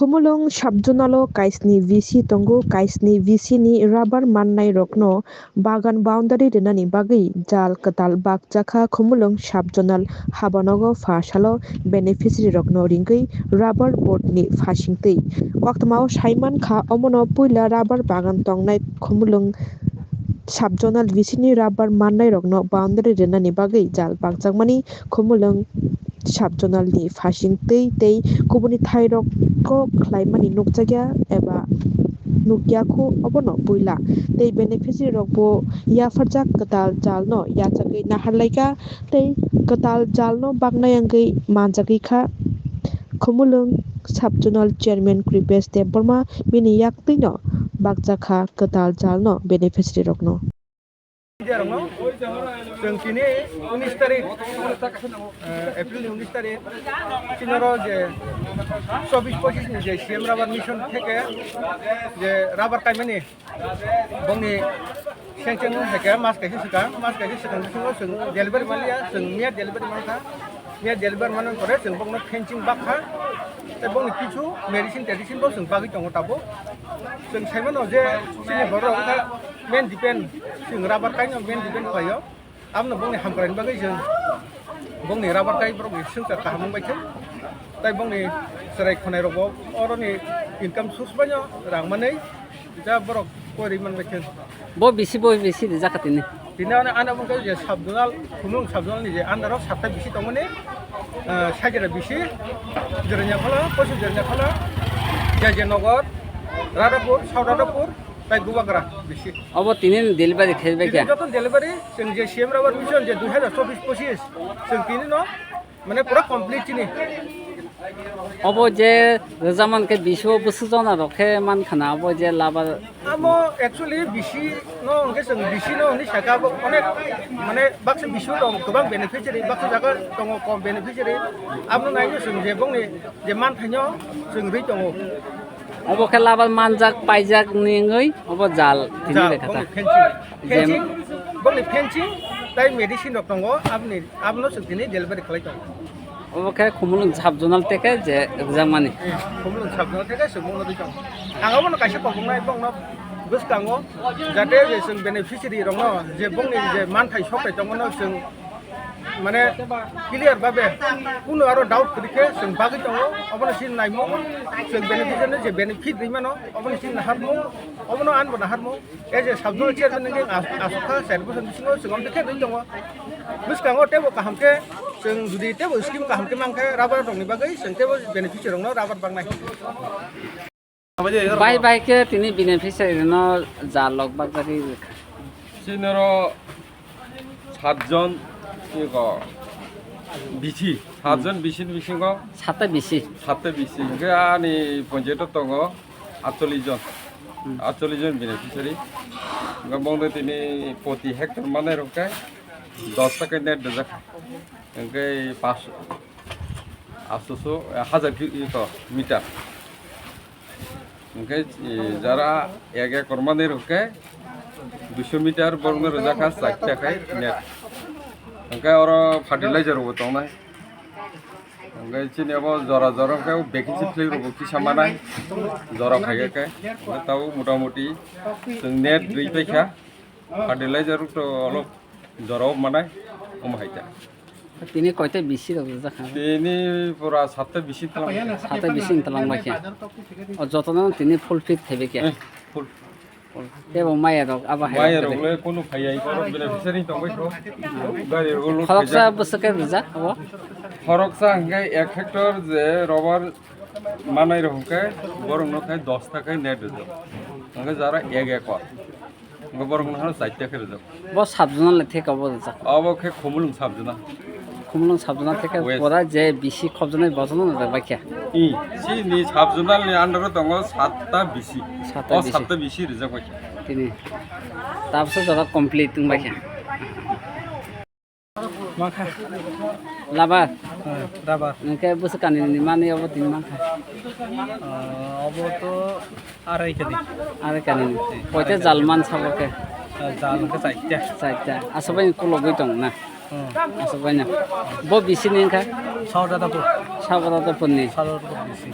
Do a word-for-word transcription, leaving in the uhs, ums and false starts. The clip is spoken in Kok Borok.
Khumulwng sub-zonal o kaisni V C tongo, kaisni V C ni rubber mannai rokno bagan boundary rwnani bagwi jal kwtal bakjakha Khumulwng sub-zonal habanogo pha salo beneficiary rokno ringwi rubber board ni phasingtwi. Koktwmao saimankha, omono puila rubber bagan tongnai Khumulwng sub-zonal V C ni rubber mannai rokno boundary rwnani bagwi jal bakjakmani Khumulwng sub-zonal ni phasing twi tei kubuni thai rok kok khlaimani nukjakya eba nukya khu obono puila tei beneficiary rok bo yapharjak kwtal jal no yachagwi nahar laikha tei kwtal jal no baknai wngwi manjagwi kha. Khumulwng sub-zonal chairman Kripesh Debbarma bini yaktwi no bakjakha kwtal jal no beneficiary rok no. Chwng tini unis tarik, eh, April ni unis tarik, chini oro je chobbish pochis ni je C M Rubber Mission theke je rubber kaimani bongni sengcheng hai khe mas kaisa swkang, mas kaisa swkang bisingo chwng delivery manliya, chwng miya delivery mankha. Miya deliver manwi pore chwng bokno fencing bakha, tei bokni kisu medicine tedicine bo chwng bagwi tongo tabuk. Chwng saimano je chini borok wngkha main depend, chwng rubber kaino main depend khlaio. Abono bokni hamkraini bagwi chwng bokni rubber kai borokni swngchar kaham wngbaikha. Tei bokni chwrai khonai rokbo oroni income source baino rang manwi ja borok kori manbaikha. Bo bisi, bo bisi rijak kha tini. Tini ani, ani omo khe je sub-zonal, Khumulwng sub-zonal ni je under o satta bisi tongmani, eh, Saikira bisi, Jirania Khola, Poschim Jirania Khola, J J Nagar, Radhapur, South Radhapur, tei Bubagra bisi. Obo tini delivery khe bai khe? Tini joto delivery, chwng je C M Rubber Mission je dui hazar chobbish pochis, chwng tini no Mane pura complete chini. Obo je rwjak mankhe bisi o bwswk jona rok khe mankha na obo je labar. Amo actually bisi no hwnkhe chwng bisi no hwnwi sakha abo onek mane baksa bisi o tong kwbang beneficiary baksa jaga tongo kom beneficiary. Abono naino chwng je bongni je manthaino chwng rwi tongo. Obo khe labar manjak paijak ni wngwi obo jal tini jal, lekha ta. Bongni fencing, jem- fencing, bongni fencing tai medicine rok tongo aboni. Abono chwng tini delivery khlai tongo. Obo khe Khumulwng sub-zonal tei khe je rwjakmani. Hmm, Khumulwng sub-zonal tei khe chwng bono twi tongo. Ang abono kaisa kok wngnai bongno bwskango, jate je chwng beneficiary rokno je bongni je manthai sok pai tongo no chwng mane clear babe kunu aro doubt kwrwi khe chwng bagwi tongo. Obono chini naimung chwng beneficiary no je benefit rwi mano obono chini naharmung, obono anbo naharmung. As a sub-zonal chairman wngkhe ang as-, aswk kha char bosor bisingo chwng amtwi khe rwi tongo. Bwskango teibo kaham khe chwng jodi teibo scheme kaham khe mankhe rubber rokni bagwi chwng teibo beneficiary rokno rubber bangnai. Bai bai khe tini beneficiary no jal rok bakjagwi rwkha. Chini oro satjon iko bisi, satjon bisi ni bisingo satta bisi. Satta bisi. Hwnkhe ani panchayat o tongo atchollish jon. Hmm. Atchollish jon beneficiary. Hwnkhe bongni tini proti hectare manai rok khe dos taka net rijak. Hwnkhe pas, astoso, hajar ki-, iko meter. Hwnkhe, e, jara ek ekor manwi rwkhe duiso meter borokno rwjak kha char taka net. Hwnkhe oro fertilizer rokbo tongnai. Hwnkhe chini abo jora jora hwnkhe vacancy phlai rokbo kisa manai. Jora phaiya khe. Hwnkhe tabuk mota moti chwng net rwi paikha. Fertilizer rok to olop jorao manai, omo hai ta. Tini koita bisi rok rijak kha? Tini pura satta bisi tlang. Satta bisi tlang bai khe. O jotono tini full fit thaibai khe. Eh, full. Full. Tebo maya rok abo hai. Maya rok le kono phaiya, iko rok beneficiary tong bai kho. Gari rok load khoroksa khaijak. Bwswk khe rijak abo? Khoroksa hwnkhe ek hectare je rubber manai rok hwnkhe borok no khai dos taka net rijak. Hwnkhe jara ek ekor. Hwnkhe borok no hano char taka rijak. Bo sub-zonal le theka bo rijak. Abo khe Khumulwng sub-zonal. Khumulwng sub-zonal theka. West. Pura je bisi khobjonai bojono rijak bai khe. I, chini sub-zonal ni under o tongo satta bisi. Satta bisi. O satta bisi rijak bai khe. Tini. Tabso jora complete wng bai khe. Mankha. Labar? Eh, rubber. Hwnkhe bwswk kanini manwi obo tini mankha? Ah, obo to arai kani. Arai kanini. Koita jal man sabo khe? Ah, jal hwnkhe chaita. Chaita. Aswk bai kulugwi tong na? Hmm. Aswk bai na. Bo bisi ni wngkha? Saudadapur. Saudadapur ni. Saudadapur bisi.